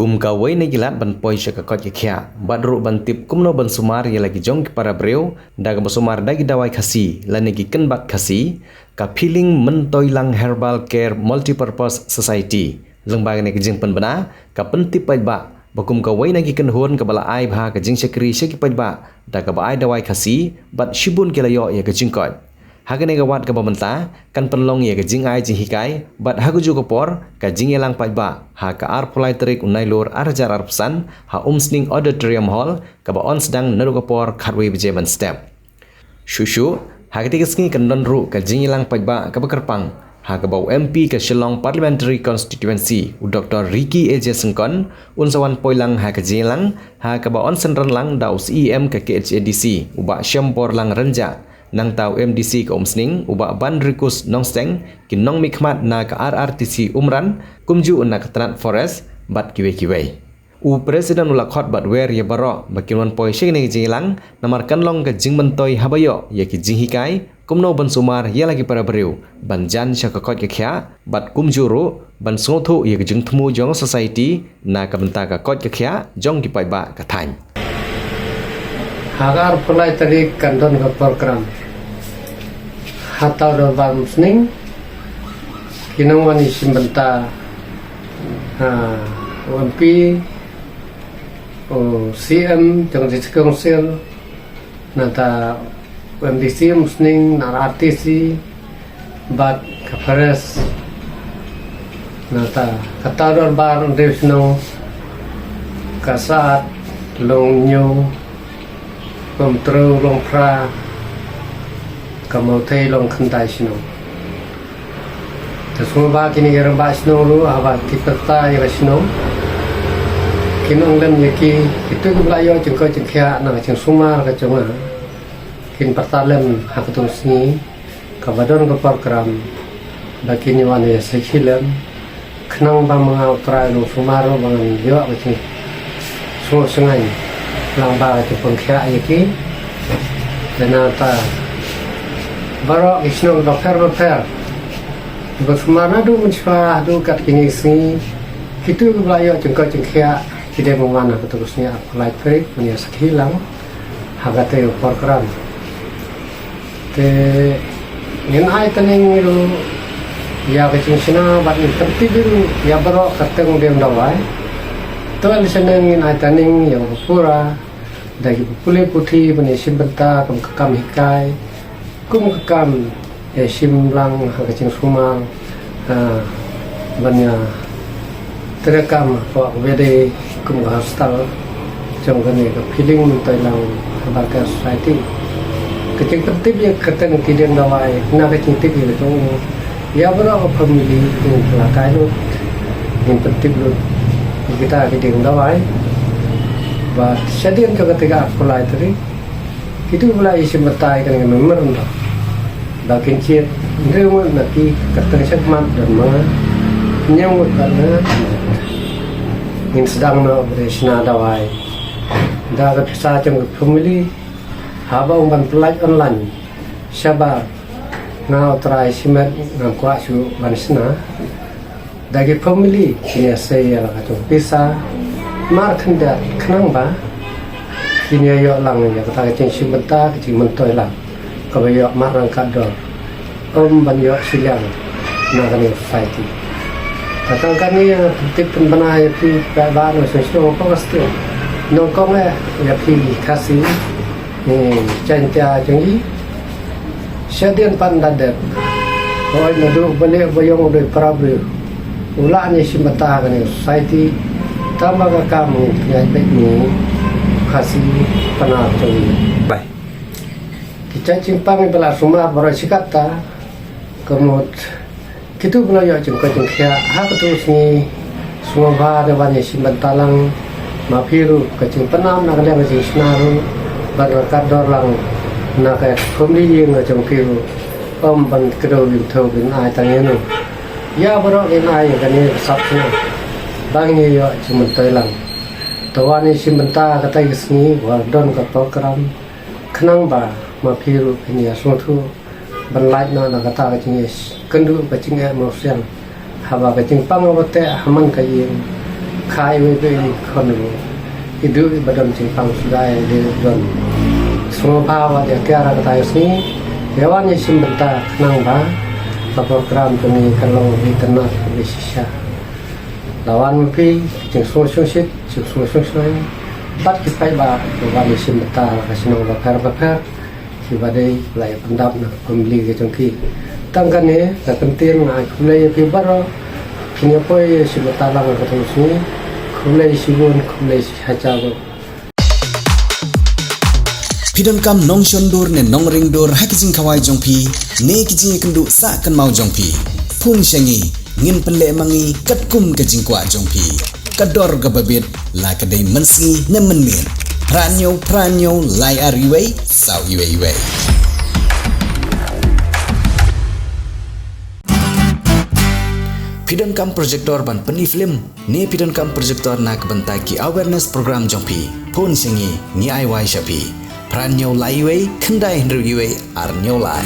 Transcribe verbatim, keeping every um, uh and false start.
Kum kawei na ki lad ban poi sha ka koit ka khiah bad ruh ban tip kumno ban sumar ïa la ki jong ki para briew da kaba sumar da ki dawai Khasi lane ki kynbat Khasi, ka Phylling Myntoilang Herbal Care Multipurpose Society lyngba kane ka jingpynbna ka pyntip paidbah ba kum kawei na ki kynhun kaba la ai bha ka jingshakri sha ki paidbah da kaba ai dawai Khasi bad shibun ki la ïoh ïa ka jingkoit. Ha kane ka wat kaba mynta kan pynlong ïa ka jingai jinghikai bad ha kajuh ka por ka jingïalang paidbah ha ka arphew lai tarik u Nailur ar hajar arphew san ha Umsning Auditorium Hall, kaba yn sdang naduh ka por khatwei baje mynstep. Shuh shuh ha katei ka sngi kan don ruh ka jingïalang paidbah kaba kyrpang ha kaba u M P ka Shillong Parliamentary Constituency u Doctor Ricky A J Syngkon un sa wan poi lang ha ka jingïalang, ha kaba yn synran lang da u C E M ka K H A D C u Bah Shemborlang Rynjah, nangta u M D C ka Umsning u Bah Banrikus Nongsteng, ki nongmihkhmat na ka R R T C Umran, kumjuh na ka tnat Forest bad kiwei kiwei. U President u la khot bad wer ïa baroh ba kin wan poi sha kane ka jingïalang namar kan long ka jingmyntoi haba ïoh ïa ki jinghikai kumno ban sumar ïa la ki para briew ban jan sha ka koit ka khiah bad kumjuh ruh ban sngewthuh ïa ka jingthmu jong society na ka bynta ka koit ka khiah jong ki paidbah ka thaiñ. Ha ka arphew lai tarik kan don ka program ha Tawdorbar Umsning. Ki nongwan ïashim bynta, ha, u M P, u C M jong District Council, nangta u M D C Umsning na R R T C bad ka Forest, nangta ka Tawdorbar Umsning, ka Saat, Longñiew, Umtru, Longphra, ka Mawthei, Longkhyndai shnong. Te sngewbha kine ki rangbah shnong ruh haba ki pyrta ïa ka shnong kin ong lem ïa ki, kito kiba la ïoh jingkoit jingkhiah na ka jingsumar ka jong nga kin pyrta lem ha kato ka sngi kaba don ka program ba kin ïa wan ïa sakhi lem. Khnang ba ma nga U Trai u nongsumar ruh ba ngan ïoh ka jingsngewsynei lang ba ka jingpynkhiah ïa ki. Te nangta baroh ki shnong bapher bapher kiba sumar naduh mynshuwa haduh kat kine ki sngi, kito kiba la ïoh jingkoit jingkhiah ki dei ban wan ha kato ka sngi arphew lai tarik ban ïa sakhi lang ha katei ka program. Te ngin ai tngen ruh ïa ka jingshna bad ngin pyntip ruh ïa baroh kyrteng u dieng dawai. To lei shaneng ngin ai tngen ïa u pura da kiba pule puthi ban ïashim bynta kum ka kam hikai, kum ka kam ïashim lang ha ka jingsumar, ha, ban ïa treikam hapoh kaba dei kum ka hostel jong kane ka Phylling Myntoilang Herbal Care Society. Ka jingpyntip ïa ka kyrteng ki dieng dawai na ka jingtip ïa ka jong u ïa baroh ka family, ngin pynlehkai lut, ngin pyntip lut ïa kita ki dieng dawai. Bad shadien jong katei ka arphew lai tarik, kito kiba la ïashim bynta ïa kane ka memorandum ba kin jied hynriew ngut na ki, ka kyrteng shakhmat don ma nga, hynñiew ngut bad nga. Ngin sdang noh ban ïashna dawai da ka pisa jong ka family. Haba ong ban pynlait online, shabar, nga U Trai shimet ngam kwah shuh ban shna. Da ki family kin ïa sei ïa la ka jong pisa mar khyndiat khnang ba kin ïa ïoh lang ïa kata ka jingshim bynta, ka jingmyntoi lang kaba ïoh mar ryngkat dor, ym ban ïoh shiliang na kane ka society. Te tang kane ïa nga pyntip pynbna ïa phi paidbah nongshong shnong hapoh ka state, nyngkong eh ïa phi Khasi, eh, Jaiñtia jong ngi. Shadien pat da dep, hooid, naduh ba leh ba ïong, u dei para briew, u lah ïashim bynta ha kane ka society. Tang ba ka kam u pynïaid beit u Khasi Pnar jong ngi. Bye. Ki jait jingpang kiba la sumar baroh shi katta, ka mut kito kiba la ïoh jingkoit jingkhiah ha kato ka sngi, sngewbha da wan ïashim bynta lang. Ma phi ruh, ka jingpynïaid na ka liang ka jingshna ruh ban ryngkat dor lang na ka family ïing ka jong phi ruh, ym ban kdew, ban thew, ban ai tang ïano. Ïa baroh ngin ai ïa kane ka sap sngewbha ba ngin ïoh jingmyntoi lang. To wan ïashim bynta katei ka sngi, wat don ka program, khnang ba ma phi ruh phin ïa sngewthuh ban lait noh na kata ka jingïakynduh, ka jingeh mawsiang. Haba ka jingpang kaba teh ha man ka ïing, Khai wei wei khon ru. Idu ba don jingpang sudai de don. Sngewbha wa dia kiara kata yasni. Yawan yashim benta khnang ba. Ba program tuni kalong internet ni shisha. Lawan pi jingsung sung shit, jingsung sung sung. Bat kipai ba wan yashim benta ka sinong ba per ba per. Ki ba dei lai pandap na family ka jong ki. Tang kane ka kyntin nga ai khublei ïa phi baroh. Phin ïa poi ïa shi bynta lang ka tong sngi. Khublei shibun, khublei shi hajar. Phi donkam nongshon dur ne nongring dur ha ki jingkhawai jong phi ne ki jingïakynduh sah kynmaw jong phi. Phone sha ngi, ngin pynleh ma ngi katkum ka jingkwah jong phi. Ka dor kaba bit, la ka dei mynsngi ne mynmiet. Phra hynñiew phra hynñiew lai ar iwei saw iwei iwei. Phi donkam projector ban pyni film ne phi donkam projector na ka bynta ki awareness program jong phi? Phone sha ngi, ngi ai wai sha phi. Phra hynñiew lai iwei khyndai hynriew iwei ar hynñiew lai.